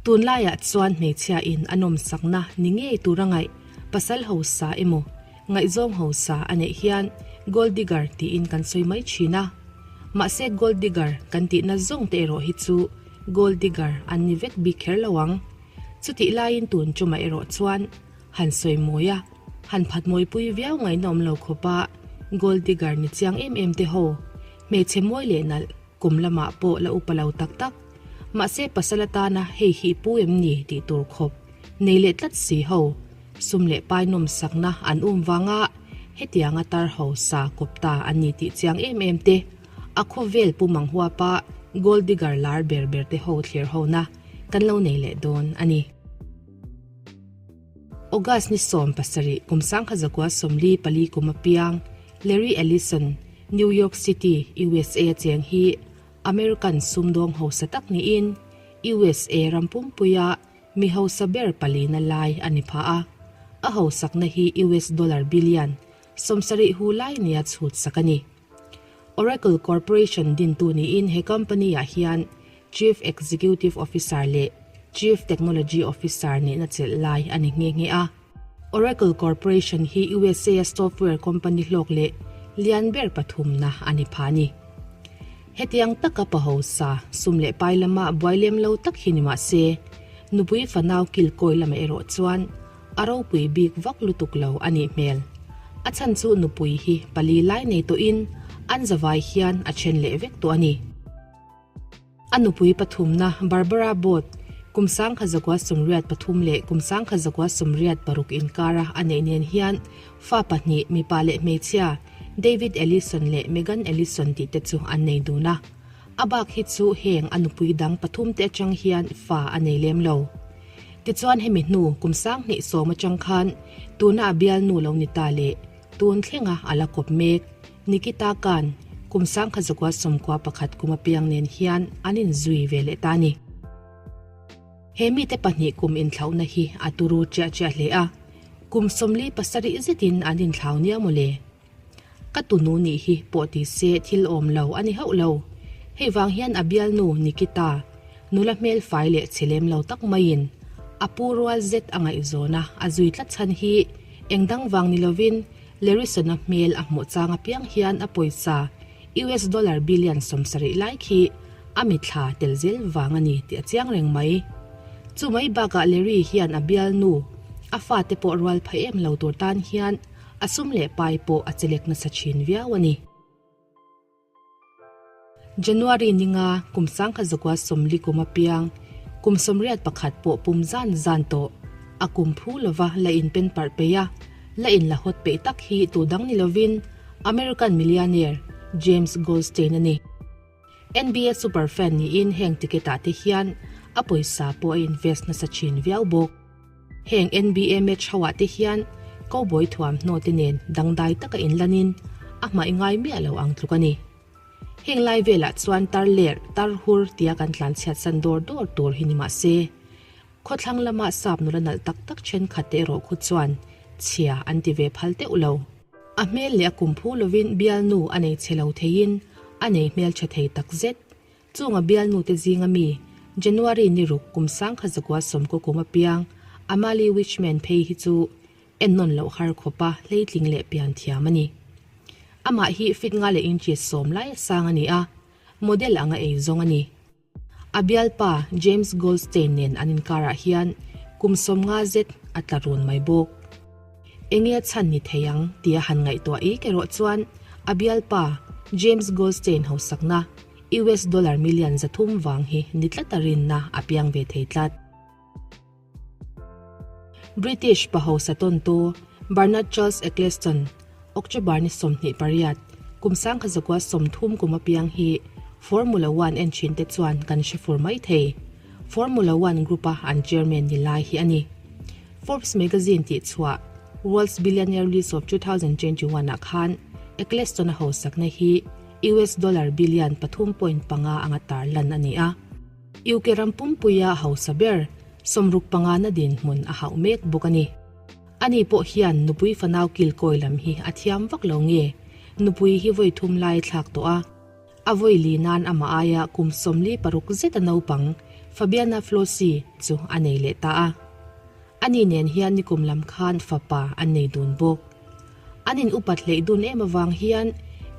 Tunlaiah chuan hmeichhia in a nawmsakna ni ngei tura ngaih pasal hausa emaw ngaihzawng hausa a neih hian gold digger tiin kan sawi mai thin a. Mahse gold digger kan tihna zawng te erawh hi chu gold digger an ni vek bik kher lo ang. Chutih laiin tun tumah erawh chuan han sawi mawi a, han phat mawipui viau ngaihna awm lo khawpa gold digger ni chiang em em te ho hmeichhe mawi leh nalh kum lamah pawh la upa lo tak tak. Mahse pasal atana hei hi pu em ni tih tur khawp nei leh tlat si ho, sum leh pai nawmsakna an um vanga hetianga tar ho sa kawp ta an ni tih chiang em em te, a khawvel pu mang huapa gold digger lar ber ber te ho thlir hona kan lo nei leh dawn a ni. August ni 17 kum 1944 kum apiang Larry Ellison, New York City, USA a cheng hi American sumdawng hausa tak niin USA ram pumpuia mi hausa ber palina lai a ni phah a. A hausakna hi US dollar billion 70 hu lai nia chhut sak a ni. Oracle Corporation dintu niin he company-ah hian Chief Executive Officer leh Chief Technology Officer nihna chelh lai a ni nghe nghe a. Oracle Corporation hi USA-a software company hlawk leh lian ber pathumna a ni phah a ni. Hetiang taka pa hausa, sum leh pai lama buai lem lo tak hi ni mah se, nupui fanau kilkawi lamah erawh chuan a ropui bik vak lutuk lo a nih hmel. A chhan chu nupui hi pali lai nei tawhin an zavai hian a then leh vek tawh a ni. A nupui pathumna Barbara Bott, kum 1983 leh kum 1986 inkara a neih nen hian fa pahnih, mipa leh hmeichhia, David Ellison leh Megan Ellison tih te chu an nei dun a. A bak hi chu heng a nupui dang pathumte atang hian fa a nei lem lo. Tichuan hemi hnu kum 2010 atang khan tuna a bialnu lo ni ta leh Tun thlenga a la kawp mek. Nikita Khan, kum 1991 kum apiang nen hian an inzui ve leh ta a ni. He mite pahnih kum inthlauhna hi a turu chiah chiah hle a, kum 47 zetin an inthlau nia maw le. Ka tunu nih hi pawh ti se thil awm lo a ni hauh lo. Hei vang hian a bialnu Nikita, nula hmel fai leh che lem lo tak maiin a pu rual zet a ngaihzawn a, a zui tlat chhan hi Eng dang vang ni lovin Larison-a hmel a hmuh chang apiang hian a pawisa US dollar billion 70 lai khi a mithla tel zel vang a ni tih a chiang reng mai. Chu mai bakah Larry hian a bialnu, a fate pawh rual pha em lo tur tan hian a sum leh pai pawh a chelek nasa thin viau a ni. January ninga kum 1940 kum apiang, kum 81 pawh pum zan zan tawh, a kum phu lova la inpen parh peih a, la inla hawt peih tak hi tu dang ni lovin American millionaire James Goldstein a ni. NBA super fan niin heng ticket ah te hian a pawisa pawh a invest nasa thin viau bawk. Heng NBA match ho ah te hian cowboy thuamhnaw te nen dangdai taka inlanin a hmai ngai miah lo ang tluk a ni. Heng lai velah chuan tar ler, tar hur tia kan tlan chhiat san dawr dawr tur hi ni mah se, khawthlang lama sap nula nalh tak tak thenkhat te erawh khu chuan chhia an ti ve phal teuh lo. A hmel leh a kum phu lovin bialnu a nei chhe lo theiin a nei hmeltha thei takzet. Chunga bialnute zinga mi, January ni ruk kum 1990 kum apiang Amalie Wichmann phei hi chu ennawn loh har khawpa hleitling leh pian thiam a ni. Amah hi feet nga leh inches sawm lai a sang a ni a, model anga ei zawng a ni. A bialpa James Goldstein nen an inkarah hian kum 50 zet a tla run mai bawk. Enge a chhan ni thei ang tia han ngaihtuah ik erawh chuan a bialpa James Goldstein hausakna US dollar million 300 vang hi ni tlata rinna a piang ve thei tlat. British pa hausa tawntu Bernard Charles Eccleston, October ni 28, kum 1930 kum apiang hi Formula One en thin te chuan kan hre fur mai thei. Formula One group-a an chairman ni lai hi a ni. Forbes magazine tih chhuah World's Billionaire List of 2021 ah khan Ecclestone-a hausakna hi US dollar billion 3.5 anga tarlan a ni a. UK ram pumpuia hausa ber 65 na dinhmun a hauh mek bawk a ni. Ani pawh hian nupui fanau kilkawi lam hi a thiam vak lo nge, nupui hi vawi thum lai thlak tawh a. A vawi li nan amah aia kum 46 zeta naupang Fabiana Flossi chu a nei leh ta a. Ani nen hian nikum lam khan fapa an nei dun bawk. An in upat hleih dun em avang hian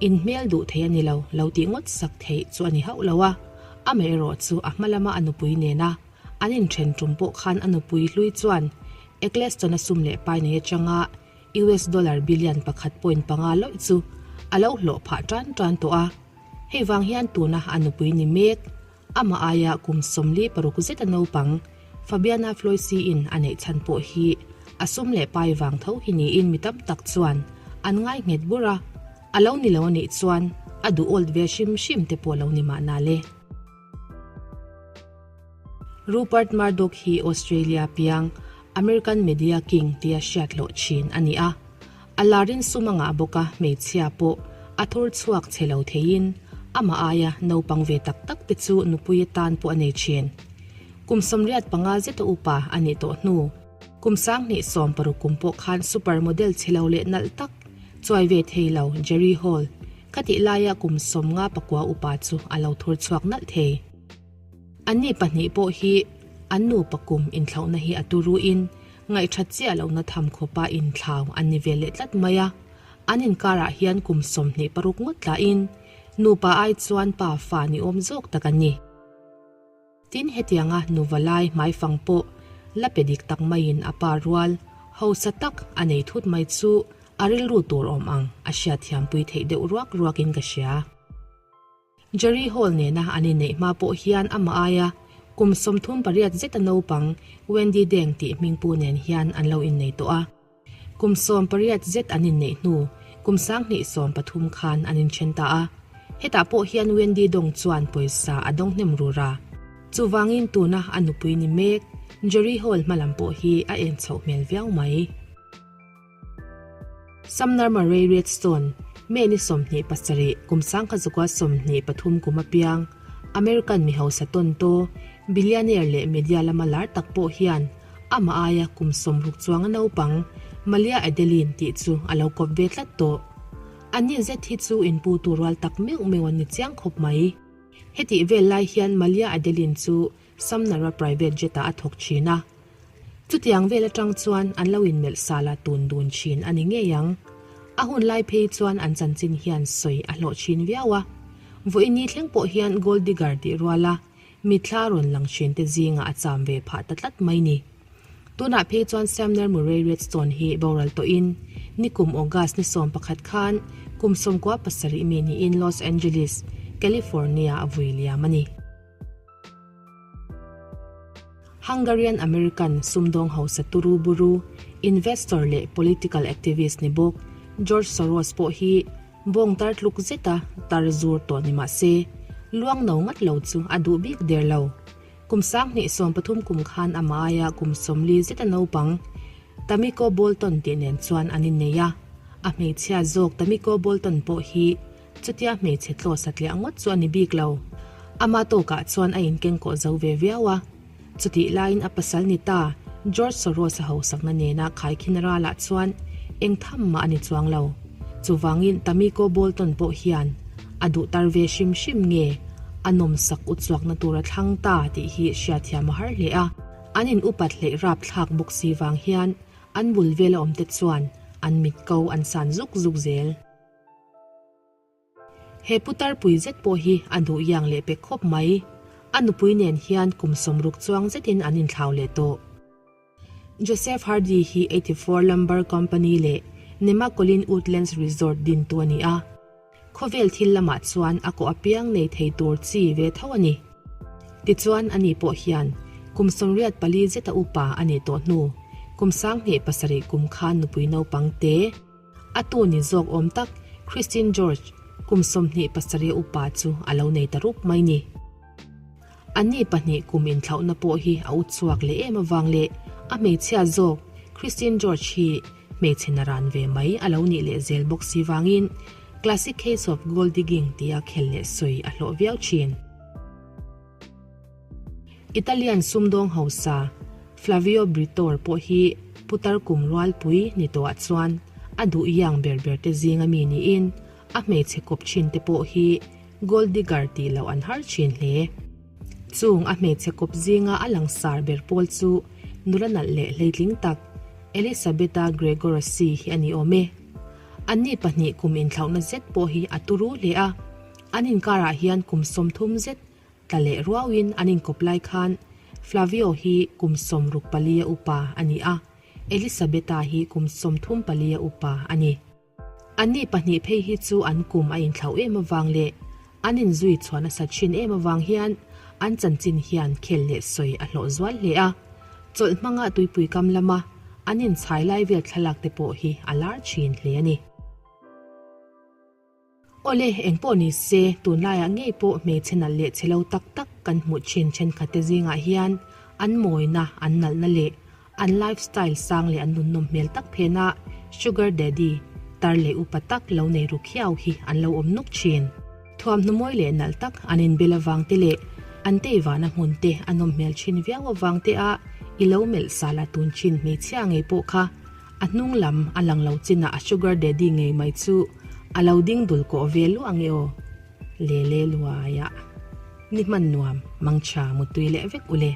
in hmel duh thei a ni lo, lo tih ngawt sak theih chu a ni hauh lo a, amaherawh chu a hma lama a nupui nena an inthen tum pawh khan a nupui hlui chuan Eccleston-a sum leh pai nei atanga US dollar billion pakhat point panga lawih chu a lo hlawh phah tan tan tawh a, hei vang hian tuna a nupui ni mek Amah aia kum 46 zeta naupang Fabiana Floysi-in a neih chhan pawh hi a sum leh pai vang tho hi niin mi tam tak chuan an ngai nghet bur a, a lo ni lo a nih chuan a duh awlt ve hrim hrim te pawh lo ni mahna le. Rupert Murdoch hi Australia piang American Media King tia hriat hlawh thin a ni a. A larin sum a ngah bawk a, hmeichhia pawh a thur chhuak che lo theiin amah aia naupang ve tak tak te chu nupui atan pawh a nei thin. Kum 85 zeta upa a nih tawh hnu, kum 2016 kum pawh khan super model che lo leh nalh tak chuai ve thei lo Jerry Hall kha tih laia kum 59 upa chu a lo thur chhuak nalh thei. Anni pahnih pawh hi an nupa kum inthlauhna hi a turuin ngaihthat chiah lohna tham khawpa inthlau an ni ve leh tlat mai a, an inkarah hian kum 26 ngawt tlahin nupa ai chuan pa fa ni awm zawk tak an ni. Tin, hetianga nuva lai hmaifang pawh la pe dik tak maiin a pa rual hausa tak a nei thut mai chu a rilru tur awm ang a hriatthiampui theih deuh ruak ruakin ka hria. Jerry Hall nena an inneih hma pawh hian amah aia kum 38 zeta naupang Wendy Deng tih hmingpu nen hian an lo innei tawh a. Kum 18 zet an inneih hnu kum 2013 khan an inthen ta a. Hetah pawh hian Wendy Dong chuan pawisa a dawng hnem rur a. Chuvangin tuna a nupui ni mek Jerry Hall hmalam pawh hi a en chhoh hmel viau mai. Sumner Murray Redstone, May ni 27, kum 1923 kum apiang, American mi hausa tawntaw, billionaire leh media lama lar tak pawh hian amah aia kum 60 chuanga naupang Malia Adeline tih chu a lo kawp ve tlat tawh. Anni zet hi chu inputu rual tak meuh meuh an ni chiang khawp mai. Hetih vel lai hian Malia Adeline chu Sumner-a private jet-ah a thawk thin a. Chutiang vel atang chuan an lo inmelh sal a tun dun thin a ni ngei ang. A hun lai phei chuan an chanchin hian sawi a hlawh thin viau a. Vawiini thleng pawh hian gold digger tih ruala mitthla rawn lang thin te zingah a cham ve phah ta tlat mai ni. Tunah phei chuan Sumner Murray Redstone hi boral tawhin nikum August ni 11 khan kum 97 mi niin Los Angeles, California a vui liam a ni. Hungarian American sumdawng hausa turu buru, investor leh political activist ni bawk George Soros pawh hi bawng tar tluk zeta tar zur tawh ni mah se, luang no ngat lo chu a duh bik der lo. Kum 2013 kum khan amah aia kum 40 zeta naupang Tamiko Bolton tih nen chuan an innei a, a hmeichhia zawk Tamiko Bolton pawh hi Chutia hmeichhe tlaw satliah ngawt chu a ni bik lo. Ama tawkah chuan a inkengkawh zo ve viau a. Chutih laiin a pasal ni ta George Soros-a hausakna nena khaikhin ralah chuan eng tham mah a ni chuang lo. Chuvangin Tamiko Bolton pawh hian a duh tar ve hrim hrim nge a nawmsak utchuakna tur a thlang ta tih hi hriatthiam a har hle a. An in upat hleih rapthlak bawk si vang hian an bul vela awmte chuan an mitko an san zuk zuk zel. He putar pui zet pawh hi a duh iang leh pek khawp mai. A nupui nen hian kum 60 chuang zetin an inthlau leh tawh. Joseph Hardy hi 84 Lumber Company leh Nemacolin Woodlands Resort dintu a ni a. Khawvel thil lamah chuan a kawh apiang nei thei tur chi ve tho a ni. Tichuan ani pawh hian kum 84 zeta upa a nih tawh hnu kum 2007 kum khan nupui naupang te, A tu ni zawk awm tak Christine George kum 27 upa chu a lo nei ta rup mai ni. Anni pahnih kum inthlauhna pawh hi a ut chhuak leh em avang leh a hmeichhia zawk Christine George hi hmeichhe naran ve mai a lo nih leh zel bawk si vangin classic case of gold digging tia khel leh sawi a hlawh viau thin. Italian sumdawng hausa Flavio Briatore pawh hi putar kum rualpui ni tawhah chuan a duh iang ber ber te zinga mi niin a hmeichhe kawp thin te pawh hi gold digger tih loh an har thin hle. Chung a hmeichhe kawp zinga a langsar ber pawl chu nula nalh leh hleitling tak Elisabetta Gregorasi hi a ni awm e. Anni pahnih kum inthlauhna zet pawh hi a turu hle a, an inkarah hian kum 30 zet tla leh ruauin an inkawp lai khan Flavio hi kum 64 a upa a ni a, Elisabetta hi kum 34 a upa a ni. Anni pahnih phei hi chu an kum a inthlauh em avang leh an inzui chhuah nasa thin em avang hian an chanchin hian khel leh sawi a hlawh zual hle a. Chawlh hmanga tuipui kam lama an inchhai lai vel thlalak te pawh hi a lar thin hle a ni. Awle, engpawh ni se, tunlaiah ngei pawh hmeichhe nalh leh chhe lo tak tak kan hmuh thin thenkhatte zingah hian an mawina, an nalhna leh an lifestyle sang leh an nunnawm hmel tak phena sugar daddy, tar leh upa tak lo nei ru khiau hi an lo awm nuk thin. Thuamhnaw mawi leh nalh tak an inbel avang te leh an teivahna hmun te a nawm hmel thin viau avang te a i lo melh sal a tun thin hmeichhia ngei pawh kha A hnung lam a lang lo chinah a sugar daddy ngei mai chu a lo ding dul kawh ve luah ang e aw. Le le luaia. Ni hman nuam, mangtha mutui leh vek u le.